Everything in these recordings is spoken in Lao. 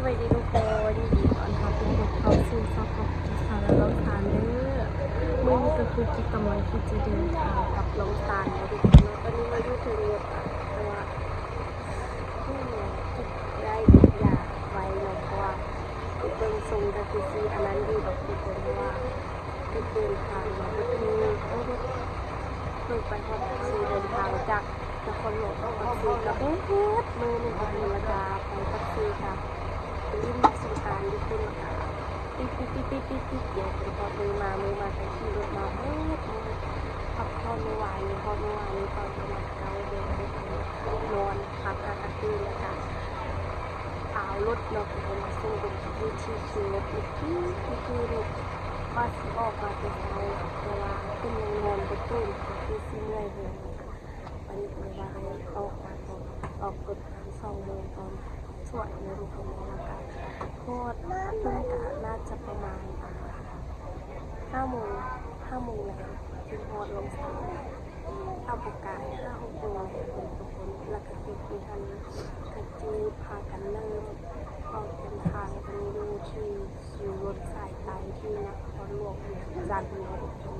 ສະບາຍດີທຸກຄົນ ຍິນດີຕ້ອນຮັບທຸກຄົນເຂົ້າສູ່ຊ່ອງຂອງກິກສາວລາວລອງຊານເດີ. ມື້ນີ້ກໍຄືກິກກຳລັງທີ່ຈະເດີນທາງກັບລອງຊານແລ້ວທຸກຄົນເນາະ. ຕອນນີ້ມາຢູ່ເທິງລົດແລ້ວ ເພາະວ່າ ໂອ້ຍ ກິກໄດ້ຢາກໄວເນາະ ເພາະວ່າເບິ່ງຊົງກໍຄືຊິອັນນັ້ນຢູ່ດອກທຸກຄົນ ເພາະວ່າກິກເດີນທາງມາເບິດມື້ ເອີ ເບິ່ງໄປຮອດປາກເຊ ເດີນທາງຈາກ ນະຄອນຫຼວງຂອງປາກເຊກະເບິດມື້ໜຶ່ງ ແລ້ວກະໄປປາກເຊກະໄປຫຼິ້ນນ້ຳສົງການຢູ່ພຸ້ນ ແລ້ວກະຕິດໆໆໆໆ ດຽວເພິ່ນຮອດມື້ມາ ມື້ມາກະຂີ່ລົດມາເບິດມື້ ພັກຜ່ອນມື້ວານນີ້ ຮອດມື້ວານນີ້ຕອນປະມານເກົ້າໂມງ ນອນພັກກະກະຕື່ນ ແລ້ວກະເອົາລົດເນາະ ເພິ່ນມາສົ່ງເບິ່ງຢູ່ທີ່ຄິວລົດ ເມື່ອກີ້ ເມື່ອກີ້ນີ້ວ່າຊິອອກມາແຕ່ເຊົ້າ ແຕ່ວ່າເພິ່ນຍັງນອນບໍ່ຕື່ນ ຄືຊິເມື່ອຍແຮງ. ປານນີ້ເພິ່ນວ່າໃຫ້ອອກມາຕອນ ອອກລົດຕອນສອງໂມງຕອນສວຍເນາະທຸກຄົນເນາະ ແລ້ວກະຮອດ ເພິ່ນກະໜ້າຈະປະມານ ອ່າ ຫ້າໂມງ ຫ້າໂມງແລງຈຶ່ງຮອດລອງຊານ ຖ້າບໍ່ກາຍຫ້າຫົກໂມງແລງເນາະທຸກຄົນ ແລ້ວກະຕິດຢູ່ຫັ້ນ ກະຈື່ພາກັນເລີ່ມອອກເດີນທາງກັນຢູ່ທີ່ ຂີ່ລົດສາຍໃຕ້ທີ່ນະຄອນຫຼວງວຽງຈັນເນາະທຸກຄົນ.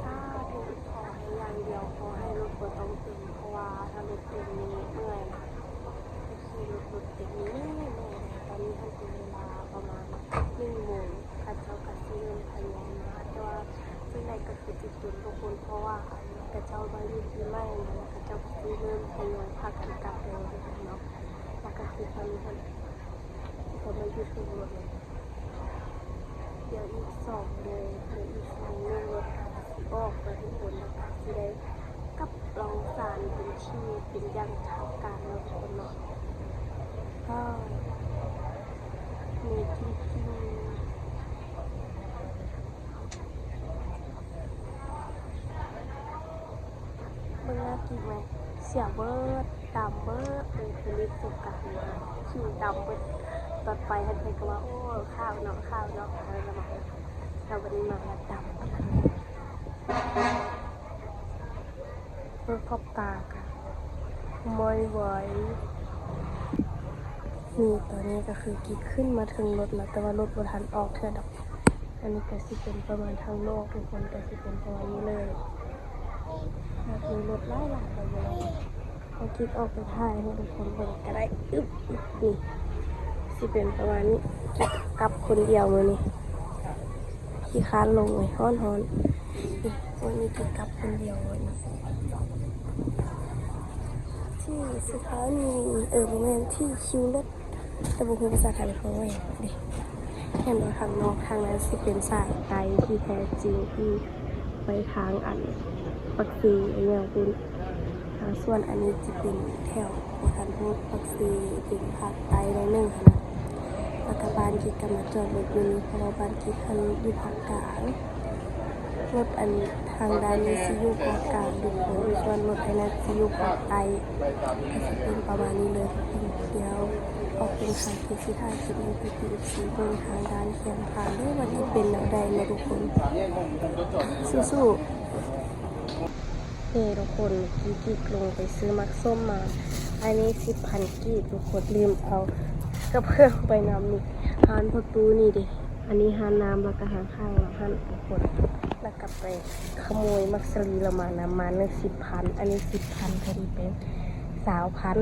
ສາທຸ ຂໍໃຫ້ຢ່າງດຽວ ຂໍໃຫ້ລົດບໍ່ຕ້ອງເຕັມ ເພາະວ່າຖ້າລົດເຕັມນີ້ເມື່ອຍນະ ໄປຂີ່ລົດ ລົດເຕັມນີ້ເມື່ອຍນະ. ຕອນນີ້ມັນເປັນເວລາປະມານໜຶ່ງໂມງ ເຂົາເຈົ້າກະຊິເລີ່ມທະຍອຍມາ ແຕ່ວ່າສ່ວນໃຫຍ່ກະຄືຊິເຕັມທຸກຄົນ ເພາະວ່າ ອັນ ເຂົາເຈົ້າມາຢູ່ປີໃໝ່ ແລ້ວເຂົາເຈົ້າກະຊິເລີ່ມທະຍອຍພາກັນກັບແລ້ວເນາະ. ແລ້ວກະຄືຕອນນີ້ເພິ່ນ ເຂົາມາຢູ່ເທິງລົດແລ້ວ ດຽວອີກສອງໂມງ ດຽວອີກສອງໂມງລົດກະຊິອອກແລ້ວທຸກຄົນ ແລ້ວກະຊິໄດ້ກັບລອງຊານເປັນທີ່ເປັນຢ່າງທາງການແລ້ວທຸກຄົນເນາະ. ເອີ ເມກິ້ງ ເບິ່ງໜ້າກິກແມ ສຽວເບິດ ດຳເບິດເລີຍ ຄືຫຼິ້ນສົງການມາ ຜິວດຳເບິດ. ຕອນໄປຫັ້ນເພິ່ນກໍວ່າ ໂອ້ ຂາວເນາະ ຂາວເນາະ ເອີ ລະມາ ແລ້ວບັດນີ້ມາລະດຳ ເບິ່ງຂອບຕາກະ ໄມ່ໄຫວ. ນີ້ ຕອນນີ້ກໍຄືກິກຂຶ້ນມາເທິງລົດແລ້ວ ແຕ່ວ່າລົດບໍ່ທັນອອກເທື່ອດອກ. ອັນນີ້ກໍຊິເປັນປະມານທາງນອກ ທຸກຄົນ ກໍຊິເປັນປະມານນີ້ເລີຍ ແບບມີລົດຫຼາຍໆ ໄປເລີຍ. ເອົາກິກອອກໄປຖ່າຍໃຫ້ທຸກຄົນເບິ່ງກໍໄດ້. ອຶບ ນີ້ ຊິເປັນປະມານນີ້. ກິກກັບຄົນດຽວມື້ນີ້ ຂີ້ຄ້ານລົງເລີຍ ຮ້ອນໆ. ນີ້ ມື້ນີ້ກິກກັບຄົນດຽວມື້ນີ້ ທີ່ສະຖານີ ເອີ ບໍ່ແມ່ນ ທີ່ຄິວລົດ ແຕ່ບໍ່ຮູ້ພາສາໄທເຂົາເວົ້າຫຍັງເດ. ເຫັນບໍ່ ທາງນອກ ທາງນັ້ນຊິເປັນສາຍໃຕ້ທີ່ແທ້ຈິງ ທີ່ໄປທາງອັນປາກເຊຍາວພຸ້ນ. ອ່າ ສ່ວນອັນນີ້ຈະເປັນແຖວບໍ່ທັນຮອດປາກເຊ ເປັນພາກໃຕ້ໜ້ອຍໜຶ່ງຫັ້ນນະ. ແລ້ວກະບ້ານກິກກະມາຈອດລົດຢູ່ນີ້ ເພາະວ່າບ້ານກິກຫັ້ນຢູ່ພາກກາງ. ລົດອັນທາງດ້ານນີ້ຊິຢູ່ພາກກາງທຸກຄົນ ສ່ວນລົດອັນນັ້ນຊິຢູ່ພາກໃຕ້. ກໍຊິເປັນປະມານນີ້ເລີຍ. ດຽວອອກເດີນທາງ ກິກຊິຖ່າຍຄລິບໃຫ້ພີ່ໆ ເອັຟຊີ ເບິ່ງທາງດ້ານແຄມທາງເດີ ວ່າຊິເປັນແນວໃດເນາະທຸກຄົນ. ສູ້ໆ. ເອີ ທຸກຄົນ ເມື່ອກີ້ກິກລົງໄປຊື້ໝາກສົ້ມມາ ອັນນີ້ສິບພັນກີບທຸກຄົນ ລືມເອົາກະເບື້ອງໄປນຳ. ນີ້ຮ້ານພໍ່ຕູ້ນີ້ເດ ອັນນີ້ຮ້ານນ້ຳ ແລ້ວກະຮ້ານຂ້າງລາວຫັ້ນທຸກຄົນ. ແລ້ວກະໄປຂະໂມຍໝາກສາລີລາວມານຳ ມາໜຶ່ງສິບພັນ ອັນນີ້ສິບພັນ ເທົ່ານີ້ເປັນຊາວພັນ.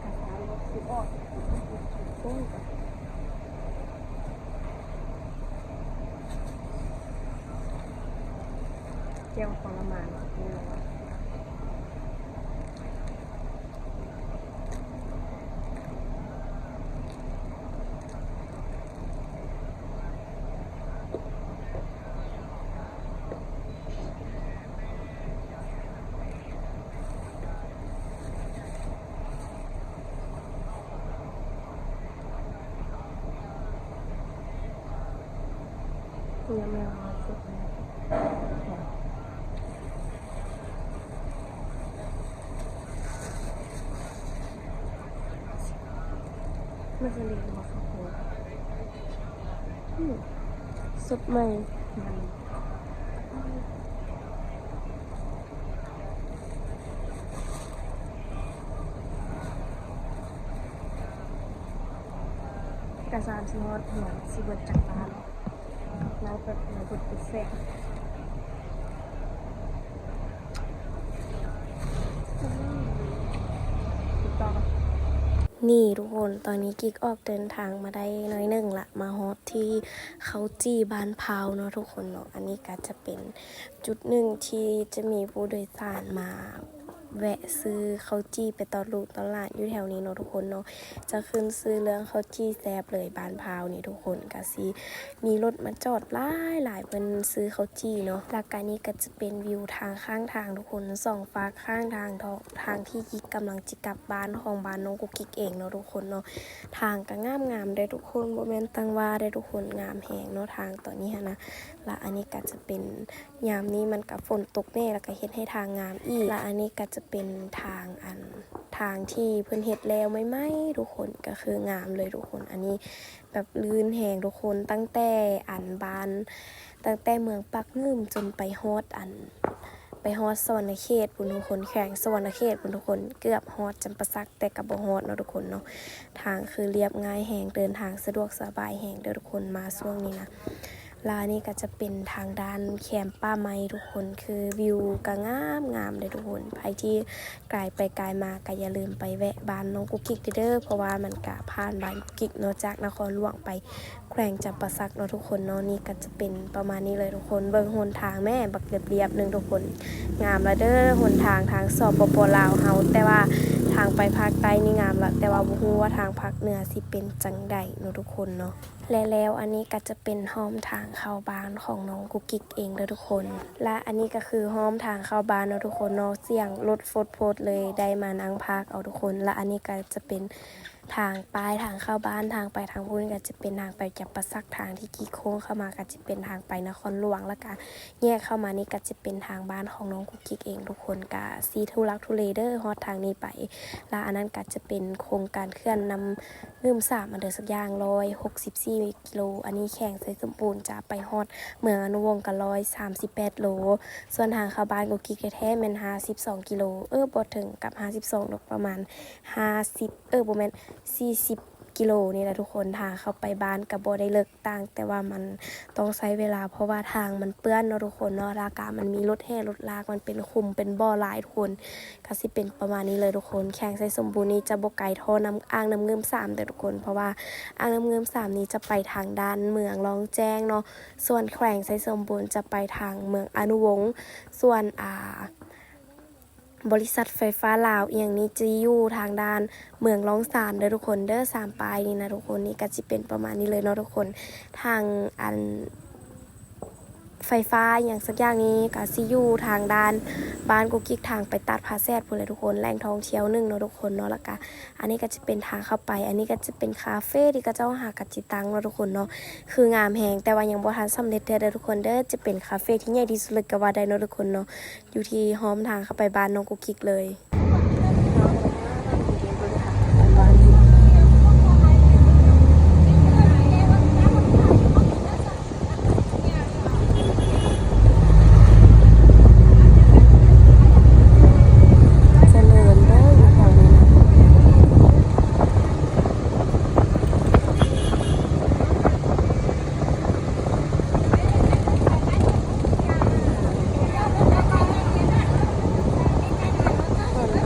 ກະຊາວລົດສິອອກ ໂອ້ຍ ແຈ່ວທໍລະມານ. ມັນຈະເລະບໍ່? ອືມ ສົດໃໝ່. ສາມຊິຮອດເຮືອນ ຊິເບິດຈັກບາດ ລາວແປັບດຽວເບິດເປັນແສນ. ນີ້ທຸກຄົນ ຕອນນີ້ກິກອອກເດີນທາງມາໄດ້ໜ້ອຍໜຶ່ງລະ ມາຮອດທີ່ເຂົ້າຈີ່ບ້ານພ້າວເນາະທຸກຄົນເນາະ. ອັນນີ້ກະຈະເປັນຈຸດໜຶ່ງທີ່ຈະມີຜູ້ໂດຍສານມາແວະຊື້ເຂົ້າຈີ່ໄປຕ້ອນລູກຕ້ອນຫຼານຢູ່ແຖວນີ້ເນາະທຸກຄົນເນາະ. ຈະຂຶ້ນຊື່ເລື່ອງເຂົ້າຈີ່ແຊບເລີຍ ບ້ານພ້າວນີ້ທຸກຄົນ. ກະຊິມີລົດມາຈອດຫຼາຍໆ ເພິ່ນຊື້ເຂົ້າຈີ່ເນາະ. ລະກະນີ້ກະຈະເປັນວິວທາງຂ້າງທາງທຸກຄົນ ສອງຟາກຂ້າງທາງ ທາງທີ່ກິກກຳລັງ ຊິກັບບ້ານຂອງບ້ານນ້ອງກຸກກິກເອງເນາະທຸກຄົນເນາະ. ທາງກະງາມໆເດີທຸກຄົນ ບໍ່ແມ່ນຕັ່ງວ່າເດີທຸກຄົນ ງາມແຮງເນາະ ທາງຕອນນີ້ຫັ້ນນະ. ລະອັນນີ້ກະຈະເປັນ ຍາມນີ້ມັນກະຝົນຕົກແດ່ ລະກະເຮັດໃຫ້ທາງງາມອີກ. ລະອັນນີ້ກະຈະເປັນທາງ ອັນ ທາງທີ່ເພິ່ນເຮັດແລ້ວໃໝ່ໆທຸກຄົນ ກະຄືງາມເລີຍທຸກຄົນ. ອັນນີ້ແບບລື່ນແຮງທຸກຄົນ ຕັ້ງແຕ່ ອັນ ບ້ານ ຕັ້ງແຕ່ເມືອງປາກງື່ມຈົນໄປຮອດ ອັນ ໄປຮອດສະຫວັນນະເຂດພຸ້ນທຸກຄົນ ແຂວງສະຫວັນນະເຂດພຸ້ນທຸກຄົນ ເກືອບຮອດຈຳປາສັກ ແຕ່ກະບໍ່ຮອດເນາະທຸກຄົນເນາະ. ທາງຄືລຽບງ່າຍແຮງ ເດີນທາງສະດວກສະບາຍແຮງເດີທຸກຄົນ ມາຊ່ວງນີ້ນະ. ລະອັນນີ້ກະຈະເປັນທາງດ້ານແຄມປ່າໄມ້ທຸກຄົນ ຄືວິວກະງາມໆເດີທຸກຄົນ. ໃຜທີ່ກາຍໄປກາຍມາກະຢ່າລືມໄປແວະບ້ານນ້ອງກຸກກິກເດີ ເພາະວ່າມັນກະຜ່ານບ້ານກຸກກິກເນາະ ຈາກນະຄອນຫຼວງໄປ ແຂວງຈຳປາສັກເນາະທຸກຄົນເນາະ. ນີ້ກະຈະເປັນປະມານນີ້ເລີຍທຸກຄົນ ເບິ່ງຫົນທາງແມ້ ບັກລຽບໆໜຶ່ງທຸກຄົນ ງາມລະເດີ ຫົນທາງທາງ ສປປ ລາວເຮົາ. ແຕ່ວ່າທາງໄປພາກໃຕ້ນີ້ງາມລະ ແຕ່ວ່າບໍ່ຮູ້ວ່າທາງພາກເໜືອຊິເປັນຈັ່ງໃດເນາະທຸກຄົນເນາະ. ແລະແລ້ວອັນນີ້ກະຈະເປັນຮ່ອມທາງເຂົ້າບ້ານຂອງນ້ອງກຸກກິກເອງເດີທຸກຄົນ. ລະອັນນີ້ກະຄືຮ່ອມທາງເຂົ້າບ້ານເນາະທຸກຄົນເນາະ ສຽງລົດຟົດໆເລີຍ ໄດ້ມານັ່ງພາກເອົາທຸກຄົນ. ລະອັນນີ້ກະຈະເປັນ ທາງປ້າຍທາງເຂົ້າບ້ານ ທາງໄປທາງພຸ້ນກະຈະເປັນທາງໄປຈຳປາສັກ ທາງທີ່ກີ້ໂຄ້ງເຂົ້າມາກະຈະເປັນທາງໄປນະຄອນຫຼວງ ລະກະແຍກເຂົ້າມານີ້ກະຈະເປັນທາງບ້ານຂອງນ້ອງກຸກກິກເອງທຸກຄົນ. ກະຊິທຸລັກທຸເລເດີ ຮອດທາງນີ້ໄປ. ລະອັນນັ້ນກະຈະເປັນໂຄງການເຂື່ອນນ້ຳງື່ມສາມ ອັນໃດສັກຢ່າງ ຮ້ອຍຫົກສິບສີ່ກິໂລ ອັນນີ້ແຂວງໄຊສົມບູນ. ຈະໄປຮອດເມືອງອະນຸວົງກະຮ້ອຍສາມສິບແປດໂລ ສ່ວນທາງເຂົ້າບ້ານກຸກກິກແທ້ໆແມ່ນຫ້າສິບສອງກິໂລ ເອີ ບໍ່ເຖິງກັບຫ້າສິບສອງດອກ ປະມານ ຫ້າສິບ ເອີ ບໍ່ແມ່ນ ສີ່ສິບກິໂລນີ້ແຫຼະທຸກຄົນ. ທາງເຂົ້າໄປບ້ານກະບໍ່ໄດ້ເລິກຕ່າງ ແຕ່ວ່າມັນຕ້ອງໃຊ້ເວລາ ເພາະວ່າທາງມັນເປື້ອນເນາະທຸກຄົນເນາະ ລະກະມັນມີລົດແຫ່ລົດລາກ ມັນເປັນຂຸມເປັນບໍ່ຫຼາຍທຸກຄົນ. ກະຊິເປັນປະມານນີ້ເລີຍທຸກຄົນ. ແຂວງໄຊສົມບູນນີ້ຈະບໍ່ໄກທໍ່ນ້ຳ ອ່າງນ້ຳງື່ມສາມເດີທຸກຄົນ ເພາະວ່າອ່າງນ້ຳງື່ມສາມນີ້ຈະໄປທາງດ້ານເມືອງລ້ອງແຈ້ງເນາະ ສ່ວນແຂວງໄຊສົມບູນຈະໄປທາງເມືອງອະນຸວົງ ສ່ວນ ອ່າ ບໍລິສັດໄຟຟ້າລາວອີ່ຫຍັງນີ້ຈະຢູ່ທາງດ້ານເມືອງລ້ອງຊານເດີທຸກຄົນເດີ ສາມປ້າຍນີ້ນະທຸກຄົນ. ນີ້ກະຊິເປັນປະມານນີ້ເລີຍເນາະທຸກຄົນ. ທາງ ອັນ ໄຟຟ້າອີ່ຫຍັງສັກຢ່າງນີ້ກະຊິຢູ່ທາງດ້ານບ້ານກຸກກິກ ທາງໄປຕາດຜາແສດພຸ້ນແຫຼະທຸກຄົນ ແຫຼ່ງທ່ອງທ່ຽວໜຶ່ງເນາະທຸກຄົນເນາະ. ລະກະອັນນີ້ກະຈະເປັນທາງເຂົ້າໄປ ອັນນີ້ກະຈະເປັນຄາເຟທີ່ເຂົາເຈົ້າຫາກັນຕິດຕັ້ງເນາະທຸກຄົນເນາະ ຄືງາມແຮງ ແຕ່ວ່າຍັງບໍ່ທັນສຳເລັດເທື່ອເດີທຸກຄົນເດີ. ຈະເປັນຄາເຟທີ່ໃຫຍ່ທີ່ສຸດເລີຍກະວ່າໄດ້ເນາະທຸກຄົນເນາະ ຢູ່ທີ່ຮ່ອມທາງເຂົ້າໄປບ້ານນ້ອງກຸກກິກເລີຍ. ຈະເລີນເດີຢູ່ແຖວນີ້ນະ. ຝົນ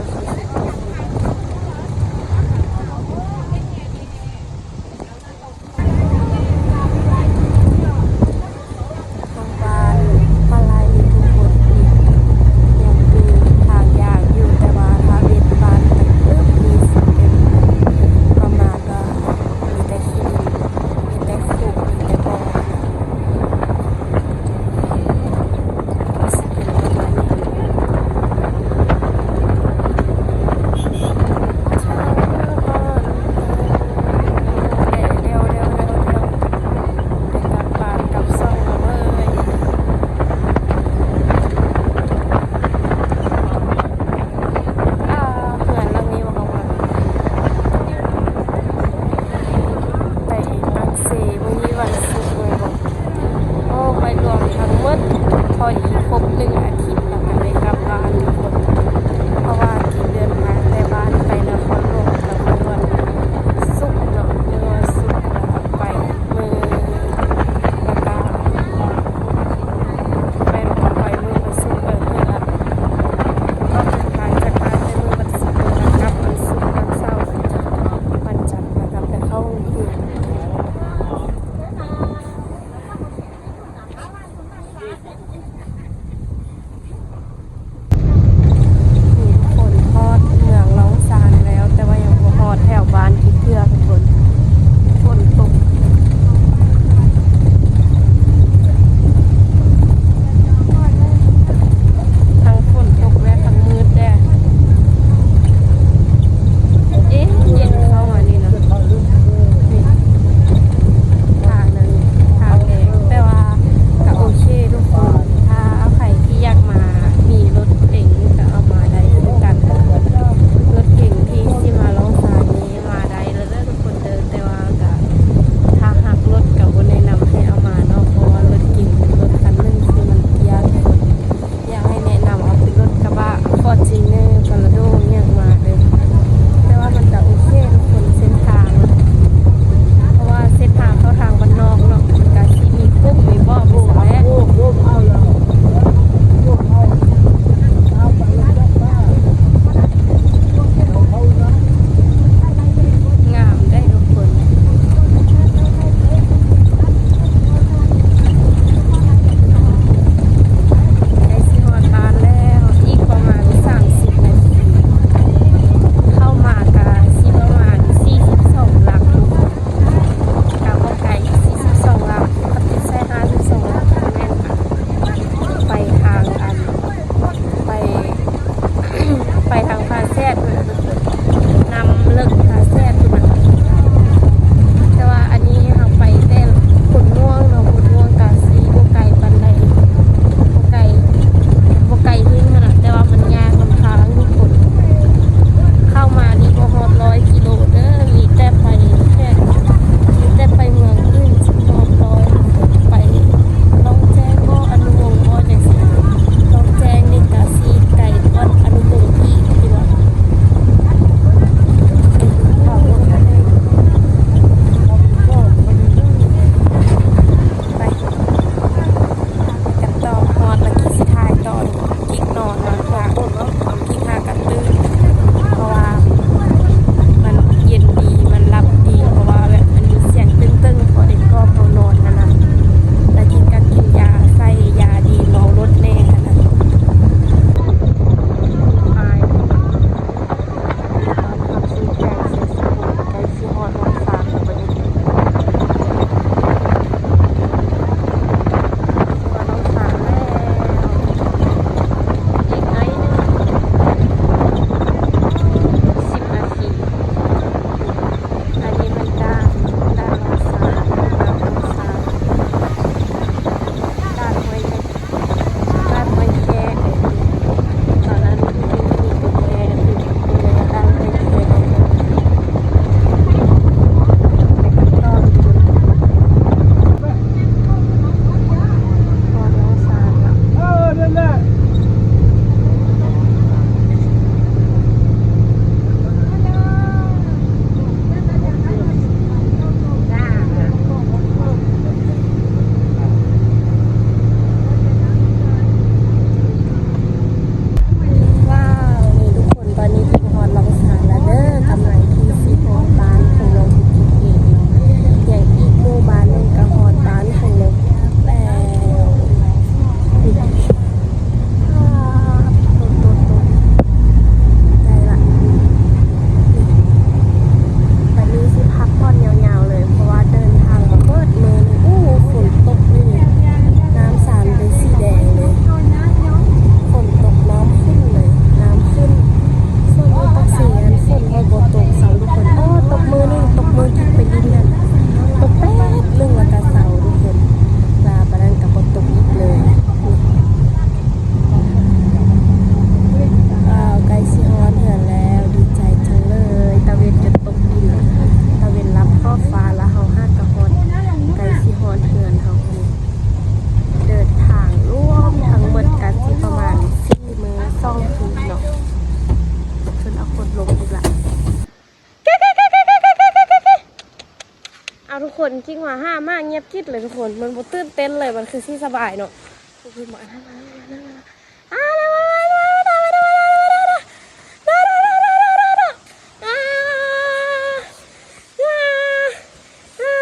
ຄົນກິກວ່າຫ້າມາງຽບກິດເລີຍທຸກຄົນ ມັນບໍ່ຕື່ນເຕັ້ນເລີຍ ມັນຄືຊິສະບາຍເນາະ.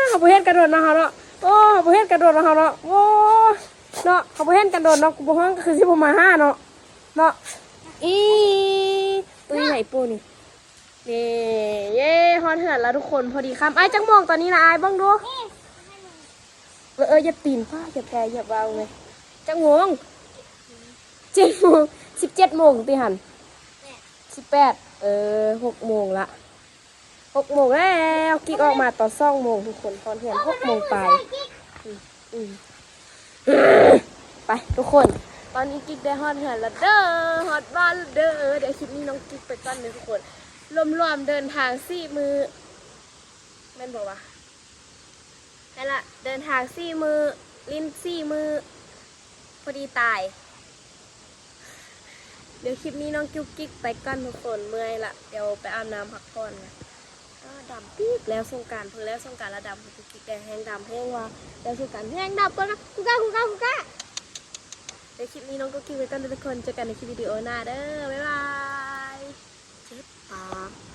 ເຮົາບໍ່ເຫັນກັນດົນເນາະເຮົາເນາະ ໂອ້ ເຮົາບໍ່ເຫັນກັນດົນເນາະເຮົາເນາະ ໂອ້ ເນາະ ເຮົາບໍ່ເຫັນກັນດົນເນາະ ກູບໍ່ຮ້ອງກໍຄືຊິບໍ່ມາຫາເນາະ ເນາະ ອີ ໂຕໃຫຍ່ປູນີ້ ນີ້ ເຢ້ ຮອດເຮືອນແລ້ວທຸກຄົນ ພໍດີຄ່ຳ. ອ້າຍ ຈັກໂມງຕອນນີ້ນະ ອ້າຍ ເບິ່ງດູ. ເອີ ເອີ ຢ່າຕີນປ້າ ຢ່າແຜ່ ຢ່າເວົ້າເວີຍ. ຈັກໂມງ? ເຈັດໂມງ ສິບເຈັດໂມງຕິຫັ້ນ ສິບແປດ ເອີ ຫົກໂມງລະ ຫົກໂມງແລ້ວ. ກິກອອກມາຕອນສອງໂມງທຸກຄົນ ຮອດເຮືອນຫົກໂມງປາຍ. ອືມ ອືມ ໄປທຸກຄົນ ຕອນນີ້ກິກໄດ້ຮອດເຮືອນແລ້ວເດີ ຮອດບ້ານແລ້ວເດີ. ດຽວຄລິບນີ້ນ້ອງກິກໄປກ່ອນເດີທຸກຄົນ. ລວມໆເດີນທາງສີ່ມື້ ແມ່ນບໍ່ວະ? ແມ່ນລະ ເດີນທາງສີ່ມື້ ຫຼິ້ນສີ່ມື້ ພໍດີຕາຍ. ດຽວຄລິບນີ້ນ້ອງກິກໄປກ່ອນທຸກຄົນ ເມື່ອຍລະ ດຽວໄປອາບນ້ຳພັກຜ່ອນ. ອ້າ ດຳປີກ ແລ້ວສົງການ ເພິ່ນແລ້ວສົງການລະດຳ ກິກແດ່ແຮງດຳແຮງວ່າ ແລ້ວສົງການແຮງດຳກ່ອນນະ ກູກາ ກູກາ ກູກາ. ດຽວຄລິບນີ້ນ້ອງກິກໄປກ່ອນເດີທຸກຄົນ ເຈີກັນໃນຄລິບວິດີໂອໜ້າເດີ ບາຍບາຍ ເຈັບປາກ.